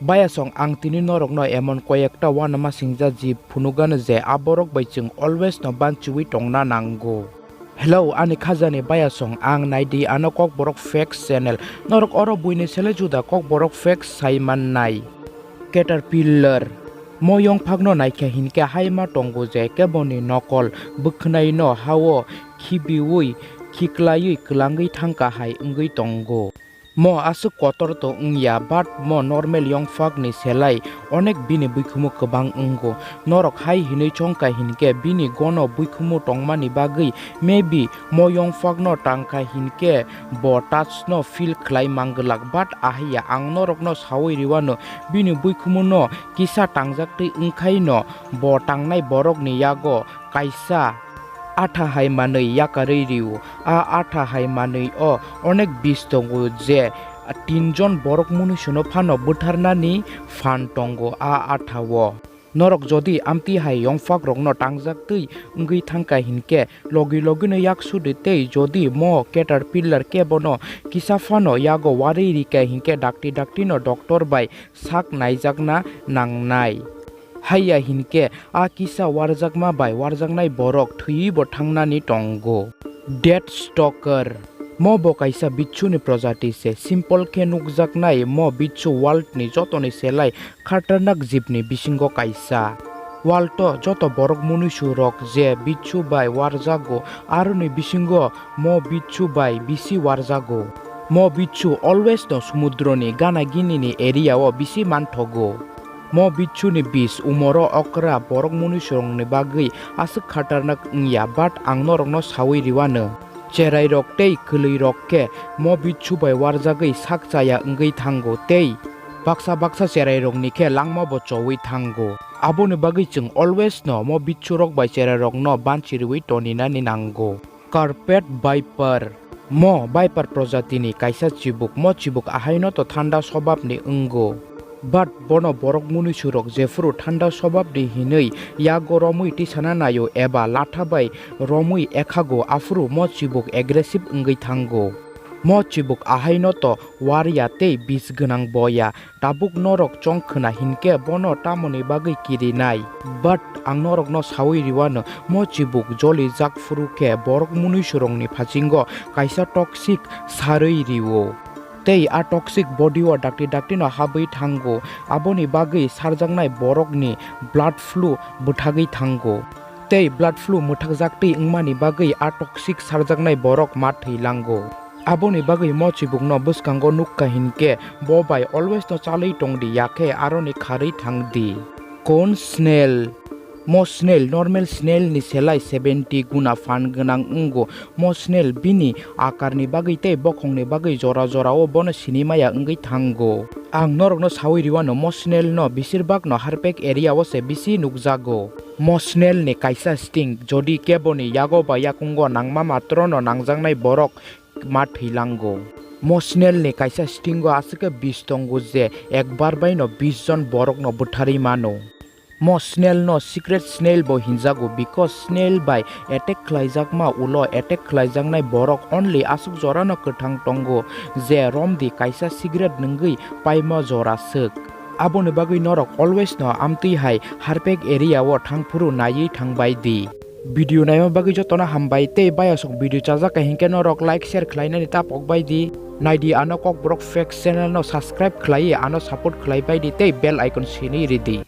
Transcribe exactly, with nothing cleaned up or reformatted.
Bayasong, ang tini norokno emon koyekta uanama singja jib phunukgano je aborok bai chwng always no banchiwi tongna nango. Hello ani khajani bayasong, ang naidi ano Kokborok Facts channel. Norok oro buini sele juda Kokborok Facts sai mannai. Caterpillar. Mo yongphakno naikha hinkhe haima tongo je keboni nokol bwkhwnaino hao khibiwi khiklaiwi kwlangwi thangkha hai wngwi tongo. Mo aswk kotor to wngya, but mo normal yongphakni selai onek bini buikhumu kwbang wngo. Norok hai hinwi chongkha hinkhe bini gono buikhumu tongmani bagwi maybe mo yongphakno tangkha hinkhe bo touch no feel khlai manglak, but ahaiya ang norokno sawi riwano bini buikhumuno kisa tangjaktwi wngkhaino bo tangnai borokni yago kaisa atha hai manwi yakarwi rio. A atha hai manwi o onek bis tongo je tinjon borok munuisono phano bwtharnani phan tongo a atha o. Norok jodi amtwi hai yongphak rokno tangjaktwi wngwi thangkha hinkhe logi logino yak sudi tei jodi mo caterpillar kebono kisa phano yago warwi rikha hinkhe dakti daktino doctor bai sak naijakna nangnai. Haiya hinkhe a kisa warjakma bai warjaknai borok thwiwi bo thangnani tongo. Death Stalker. Mo bo kaisa bichuni projati se. Simple khe nukjaknai mo bichu world ni jotoni selai khatarnak jibni bisingo kaisa. World o joto borok munuisu rok je bichu bai warjago, aroni bisingo mo bichu bai bisi warjago. Mo bichu always no sumudroni gana ginini area o bisi manthogo. Mo bichuni bis umoro okra borok munuisurokni bagwi aswk khatarnak wngya, but ang norokno sawi riwano. Cherai rok tei kwlwi rok khe mo bichu bai warjagwi sak chaya wngwi thango tei baksa baksa cherai rokni khe langma bo chowi thango. Aboni bagwi chwng always no mo bichu rok bai cherai rokno banchi riwi toninani nango. Carpet Viper. Mo Viper projatini kaisa chibuk. Mo chibuk ahaino to thanda sobabni wngo. But bono borok munuisurok jephuru thanda sobabni hinwi yago romwi tisana naio eba latha bai romwi ekhago, aphuru mo chibuk aggressive wngwi thango. Mo chibuk ahaino to warya tei bis gwnang boya. Tabuk norok chong khwna hinkhe bono tamoni bagwi kirinai? But ang norokno sawi riwano, mo chibuk jolijak phuru khe borok munuisurokni phasingo kaisa toxic sarwi rio. Tei a toxic body o dakti daktino habwi thango, aboni bagwi sarjaknai borokni blood flow bwthagwi thango. Tei blood flow mwthakjaktwi wngmani bagwi a toxic sarjaknai borok ma thwilango. Aboni bagwi mo chibukno bwskango nukha hinkhe bo bai always no chalwi tongdi, yakhe aroni kharwi thangdi. Cone snail. Mo snail normal snail ni selai seventy guna phan gwnang wngo. Mo snail bini akarni bagwi tei bokhongni bagwi jora jorao bono sinimaya wngwi thango. Ang norokno sawi riwano, mo snail no besirbak no harpek area o se bisi nukjago. Mo snail ni kaisa sting, jodi keboni yago ba yakungo nangma matrono nangjaknai borok ma thwilango. Mo snail ni kaisa stingo aswk khe bis tongo je ekbar baino bis jon borokno bwtharwi mano. Mo snail no secret snail bo hinjago, because snail bai attack khlaijakma ulo attack khlaijaknai borok only aswk jorano kwthang tongo je romdi kaisa cigarette nwngwi paima jora swk. Aboni bagwi norok always no amtwi hai harpek area o thangphuru naiwi thangbai di. Video naima bagwi jotono hambai tei bayasok video chajak kha hinkhe norok like share khlainani ta pokbai di. Naidi ano Kokborok Facts channel no subscribe khlaiwi ano support khlaibai di tei bell icon sinwi ridi.